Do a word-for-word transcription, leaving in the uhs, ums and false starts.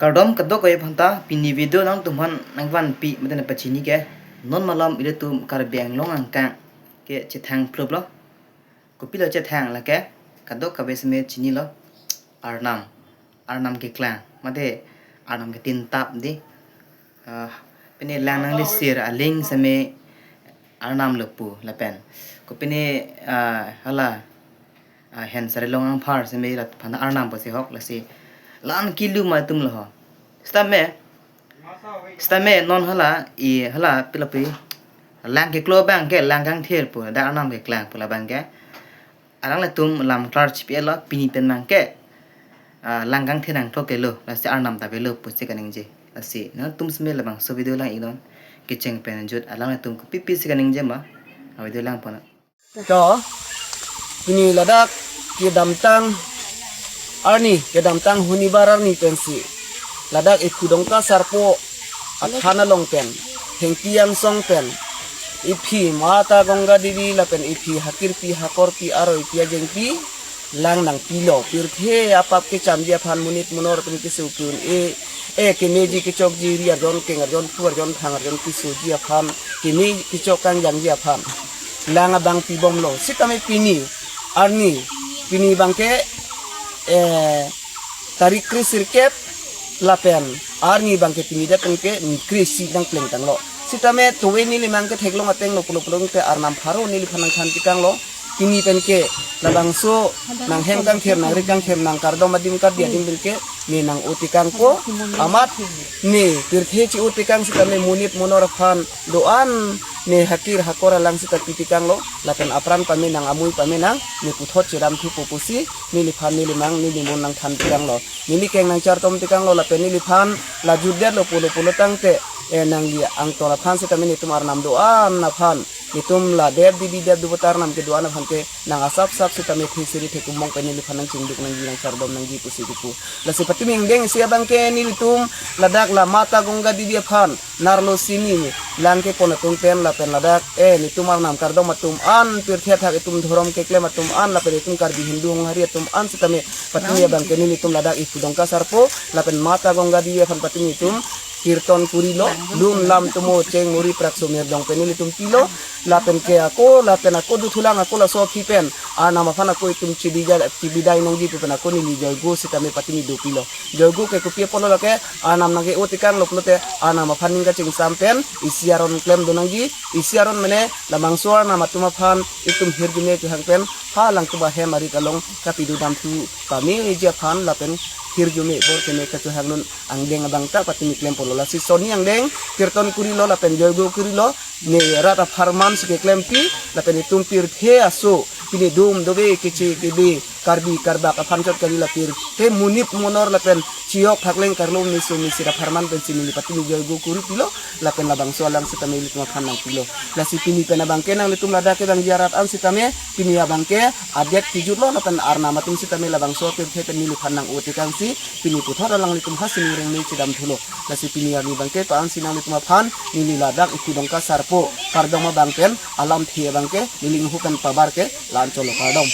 Kardom kadokave aphanta, pini video nangtumphan nangvanpi mate nangpachini ke, non malom ilitum Karbi Anglong angkang ke chethang phluplo. Kopilo chethang lake, kadokave seme chinilo. Arnam, Arnam keklang mate Arnam ketintap di. Ah, pine lang nanglesir aling seme Arnam lo pu lapen kopine, ah, hala, ah, Hen Sari Long Angphar seme la aphan Arnam pusi hok, lasi la-an kilu ma atum lo ho. Sitame, sitame non hala, i hala pilapi lang keklo abang ke lang kangthir pu, dak Arnam keklang pu labang ke alanglitum lam klar chipi-etlo, pini pen abang ke, ah, lang kangthir nangthoklelo, lasi Arnam ta avelo pusi kaningje. Lasi nangtum seme labangso video lang-iknon, kecheng pen jut alanglitum kopipi si kaningje ma, a video lang pon. To, pini ladak kedamtang arni, kedamtang honibar arni pensi ladak Iphu Dongka Sarpo athan along pen, Hengpi angsong pen, iphi Mata Ganga Devi lapen iphi hakirpi hakorpi aro iphi ajengpi lang nangpilo. Pirthe apap kechamji aphan, monit monor pen keso ke-un-e, e kemeji kechokji, ri arjon keng arjon phu arjon phang arjon kesoji aphan, keme kechok kangjangji aphan lang abang pibomlo. Sitame pini arni, pini abang ke, eh, tarik kre sirkep lapen arni abang ke pini dak pen ke kre isi nangplengtanglo. Sitame tove neli abang ke theklong ateng lo pulo pulo te Arnam pharo neliphan nangthan tikanglo. Pini pen ke labangso nanghem kangthir, nangri kangthir, nangkardom adim kardi adim pen ke ne nang-o tikangpo, amat ne pirthe chi-o tikang sitame monit monor aphan do-an ne hakir hakor alang sita pi tikanglo, lapen apran pame nang, amui pame nang, ne puthot chedam thupo pusi neliphan neli abang neli mon nangthan tikanglo. Neli keng nangchartom tikanglo lapen neliphan la jutdetlo pulo pulo tangte, eh, nangli angton aphan sitame netum Arnam do-an aphan, netum la Dev Devi Dev Devota Arnam kedo-an aphan ke nang asap sap sitame thesiri thekumong pen neliphan nangchingduk nangji, nangchardom nangji pusi kipu. Lasi patimi angdeng isi abang ke nelitum ladak la Mata Ganga Devi aphan narlo sini lang kepon atum pen lapen ladak, eh, netum Arnam kardom atum an, pirthe athak itum dhorom keklem atum an lapen itum Karbi Hindu honghari atum an sitame patimi abang ke nelitum ladak Iphu Dongka Sarpo lapen Mata Ganga Devi aphan patimi itum kirton kurilo, lun lam tumo cheng muri prakso mirdong pen nelitum pilo, lapen ke ako, lapen ako duthulang ako laso aphi pen Arnam aphan ako itum chibidai, chibidai nangji pu pen ako neli joigo sitame patimi dopilo. Joigo ke kopi apotlo lake, Arnam nangke-o tikanglo pulote Arnam aphan ning kachingsam pen isi aron klem do nangji, isi aron mene labangso Arnam atum aphan itum hirjume chohang pen ha alangtum ahem arit along kapidu dam thu pameji aphan lapen hirjume bor keme kachohang non angdeng abang ta patimi klempolo. Lasi soni angdeng kirton kurilo lapen joigo kurilo, ne rat apharman si keklempi lapen itum pirthe aso pini dum dove keche kebe Karbi Karbak aphan chot kali la pirthe monit monor lapen chiyok thakleng karlo meso mesir apharman pensi neli patimi joigo kuri pilo lapen labangso alang sitame ilitum aphan nangpilo. Lasi pini pen abang ke nanglitum ladak kevangji arat an sitame pini abang ke adet kijutlo lapen Arnam atum sitame labangso pirthe pen neliphan nang-o tikangsi pini puthot alanglitum ha sini reng me chedam thulo. Lasi pini arni abang ke pa-ansi nanglitum aphan neli ladak Iphu Dongka Sarpo kardom abang pen alamthe abang ke neli inghu pen pabar ke la-an cholo, kardom.